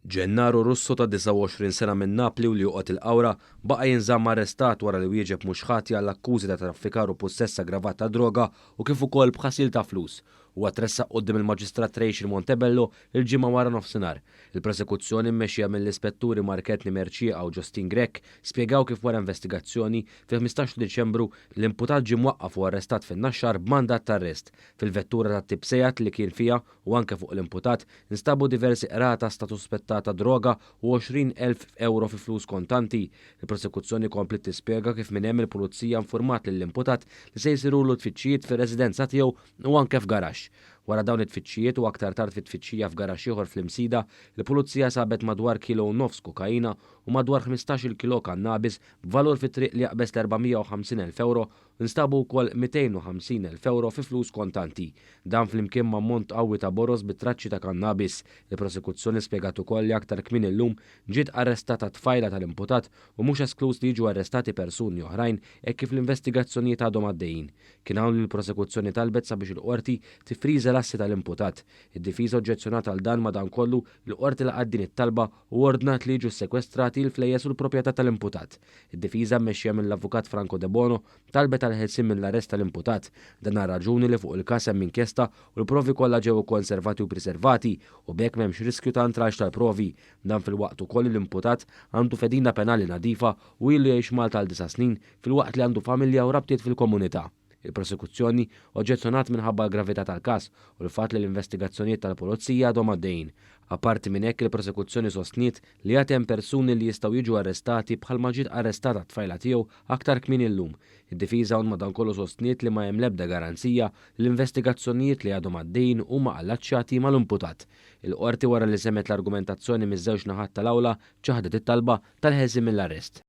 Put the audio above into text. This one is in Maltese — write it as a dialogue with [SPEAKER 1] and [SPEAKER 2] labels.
[SPEAKER 1] Gennaro Russo ta' 29 sena minn Napli u li joqgħod il-Qawra baqa' jinżamm arrestat wara li wieġeb mhux ħati għall-akkużi ta' traffikar u pussess aggravat ta' droga u kif ukoll b'ħasil ta' flus. Huwa tressaq quddiem il-Maġistrat Rachel Montebello l-Ġimgħa waranofsinhar. Il-prosekuzzjoni mmexxija mill-Ispetturi Mark Anthony Mercieca u Justine Grech spjegaw kif wara investigazzjoni, fil-15 ta' Diċembru, l-imputat ġie mwaqqaf u arrestat fin-Naxxar b'mandat ta' arrest. Fil-vettura tat-tip Seat li kien fiha u anke fuq l-imputat instabu diversi qratas ta' suspettata droga u 20,000 ewro fi flus kontanti. Il-prosekuzzjoni kompliet tispjega kif minn hemm il-Pulizija infurmat lill-imputat li se jsirulu tfittxijiet fir-residenza tiegħu u anke f'garaxx. Wara dawn it-tfittxijiet u aktar tard fi tfittxija f'garaxx ieħor fl-Imsida, il-Pulizija sabet madwar kilo u nofs kokaina u madwar 15-il kilo kannabis b'valur fit-triq li jaqbeż l-450,000 ewro. Instabu wkoll 250,000 ewro fi flus kontanti. Dan flimkien ma' ammont qawwi ta' boroż bi traċċi ta' kannabis. Il-prosekuzzjoni spjegat ukoll li aktar kmieni llum ġiet arrestata tfajla tal-imputat u mhux eskluż li jiġu arrestati persuni oħrajn hekk kif l-investigazzjonijiet għadhom għaddejjin. Kien hawn li l-prosekuzzjoni talbet sabiex il-Qorti tiffriża l-assi tal-imputat. Id-difiża oġġezzjonat għal dan madankollu l-Qorti laqgħet din it-talba u ordnat li jiġu ssekwestrati l-flejjes u l-proprjetà tal-imputat. Id-difiża mmexxija mill-Avukat Franco Debono talbet għall-ħelsien mill-arrest tal-imputat. Dan għar-raġuni li fuq il-każ hemm inkjesta u l-provi kollha ġew ikkonservati u priservati u b'hekk m'hemmx riskju ta' intralċ tal-provi. Dan filwaqt ukoll li l-imputat għandu fedina penali nadifa u ilu jgħix Malta għal disa' snin filwaqt li għandu familja u rabtiet fil-komunità. Il-prosekuzzjoni oġġezzjonat minħabba l-gravità tal-każ u l-fatt li l-investigazzjonijiet tal-Pulizija għadhom għaddejjin. Apparti minn hekk il-prosekuzzjoni sostniet li għad hemm persuni li jistgħu jiġu arrestati bħalma ġiet arrestata t-tfajla tiegħu aktar kmieni llum. Id-difiża hawn madankollu sostniet li ma hemm l-ebda garanzija li l-investigazzjonijiet li għadhom għaddejjin huma allaċċjati mal-imputat. Il-Qorti wara li semgħet l-argumentazzjoni miż-żewġ naħat tal-awla ċaħdet it-talba tal-ħelsien mill-arrest.